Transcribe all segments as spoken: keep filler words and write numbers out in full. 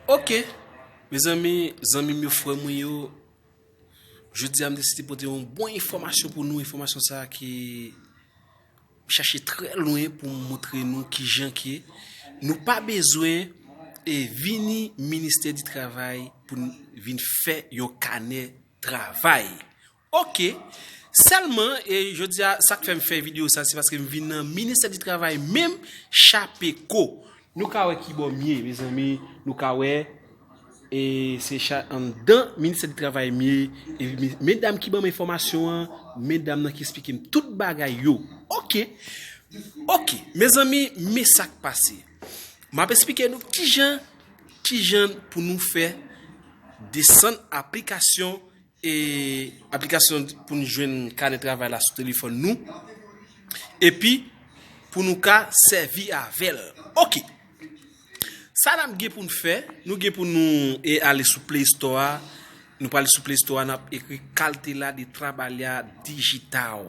Ok, mezanmi, zanmi m yo, frè mwen yo, jodi a m deside pote yon bon enfòmasyon pou nou. Enfòmasyon sa a ki m chache trè lwen pou m montre nou kijan ke nou pa bezwen e vini ministè di travay pou n vin fè yon kanè travay. Ok. Sèlman, e jodi a, sa k fè m fè videyo sa, se paske m vin nan ministè di travay menm, chapeko. Nou ka wè ki bò m ye, mezanmi, nou ka wè, e se cha-, anndan ministè di travay m ye, e me-, medam ki ban m enfòmasyon an, medam nan ki esplike m tout bagay yo. Ok. Ok, mezanmi, men sa k pase. M ap esplike nou kijan, kijan pou nou fè desann aplikasyon, e aplikasyon pou nou jwenn kanè travay la sou telefòn nou, epi pou nou ka sèvi avè l. Ok. Sa n ap gen pou n fè, nou gen pou nou, e, ale sou Play Store a. Nou prale sou Play Store a, n ap ekri Carteira de Trabalho Digital.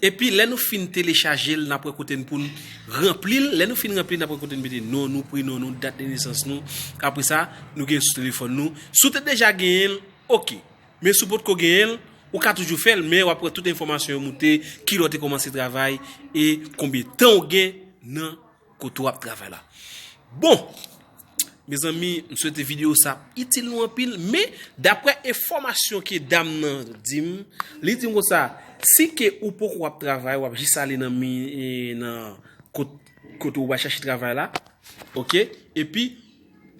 Epi, lè nou fin telechaje l, n ap wè kote n pou n ranpli l. Lè nou fin ranpli l, n ap wè kote n mete non nou, prenon nou, dat de nesans nou. Apre sa, nou gen sou telefòn nou. Si w te deja genyen l, ok. Men si w potko genyen l, ou ka toujou fè l, men w ap wè tout enfòmasyon yo moute, kilè w te kòmanse travay, e konbyen tan w gen nan kote w ap travay la. Bon, mezanmi, m swete videyo sa ap itil nou anpil, men daprè enfòmasyon ke dam nan di m, li di m konsa, si ke ou poko ap travay, w ap jis ale nan mi-, e, nan kot-, kote ou va chache travay la, ok? Epi,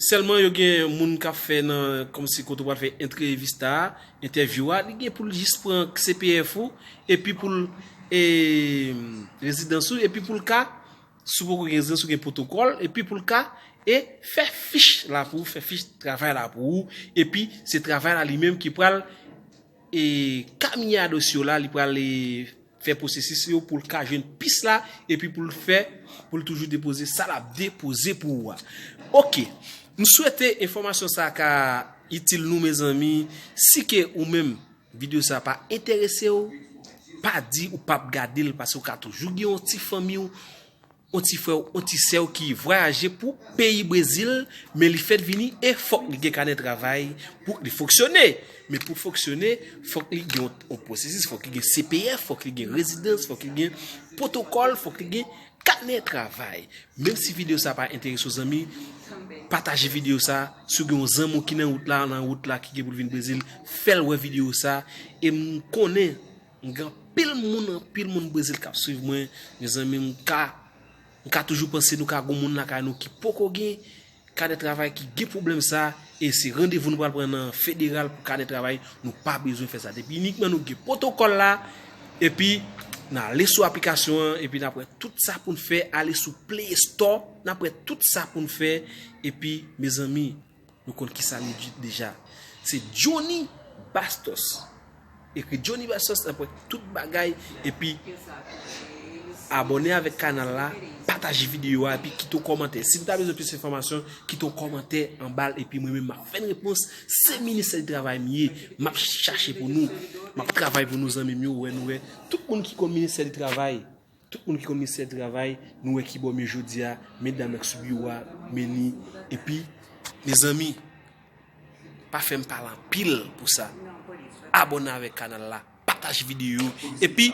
sèlman yo gen moun k ap fè nan, kòmsi kote ou pral fè entrevista a, entèvyou a, li gen pou l jis pran C P F ou, epi pou l, e, rezidans ou, epi pou l ka, si w poko gen rezidans ou gen pwotokòl, epi pou l ka, e, fè fich la pou ou, fè fich travay la pou ou, epi se travay la li menm ki pral, e, kamye a dosye w la, li pral, e, fè pwosesis yo pou l ka jwenn pis la, epi pou l fè, pou l toujou depoze sa l ap depoze pou ou a. Ok, m swete enfòmasyon sa a ka itil nou, mezanmi. Si ke ou menm, videyo sa a pa enterese w, pa di ou p ap gade l, paske w ka toujou gen yon ti fanmi w, yon ti frè w, yon ti sè w ki vwayaje pou peyi Brezil, men li fèk vini e fòk li gen kanè travay pou li fonksyone. Men pou fonksyone, fòk li gen yon, yon pwosesis, fòk li gen C P F, fòk li gen rezidans, fòk li gen pwotokòl, fòk li gen kanè travay. Menm si videyo sa pa enterese w, zanmi, pataje videyo sa. Si w gen yon zanmi w ki nan wout la, nan wout la, ki gen pou l vin Brezil, fè l wè videyo sa. E m konnen M gen anpil moun, anpil moun Brezil k ap swiv mwen. Mezanmi, m ka, m ka toujou panse nou ka gon moun lakay nou ki poko gen kanè travay, ki gen pwoblèm sa, e se randevou nou pral pran nan federal pou kanè travay. Nou pa bezwen fè sa. Depi inikman nou gen pwotokòl la, epi n ale sou aplikasyon an, epi n ap wè tout sa pou n fè, ale sou Play Store, n ap wè tout sa pou n fè, epi, mezanmi, nou konn kisa li di deja. Se Johnny Bastos. Ekri Johnny Bastos, n ap wè tout bagay. Epi, abòne avèk kanal la, pataje videyo a, epi kite yon kòmantè. Si n ta bezwen plis enfòmasyon, kite yon kòmantè anba l, epi mwen menm, m ap fè n repons. Se ministè di travay m ye. M ap chache pou nou. M ap travay pou nou, zanmi m yo, wè nou wè. Tout moun ki konn ministè di travay, Tout moun ki konn ministè travay, nou wè ki bò m ye jodi a, medam nan k sou biwo a, men li. Epi, mezanmi, pa fè m pale anpil pou sa. Abòne avèk kanal la, pataje videyo yo, epi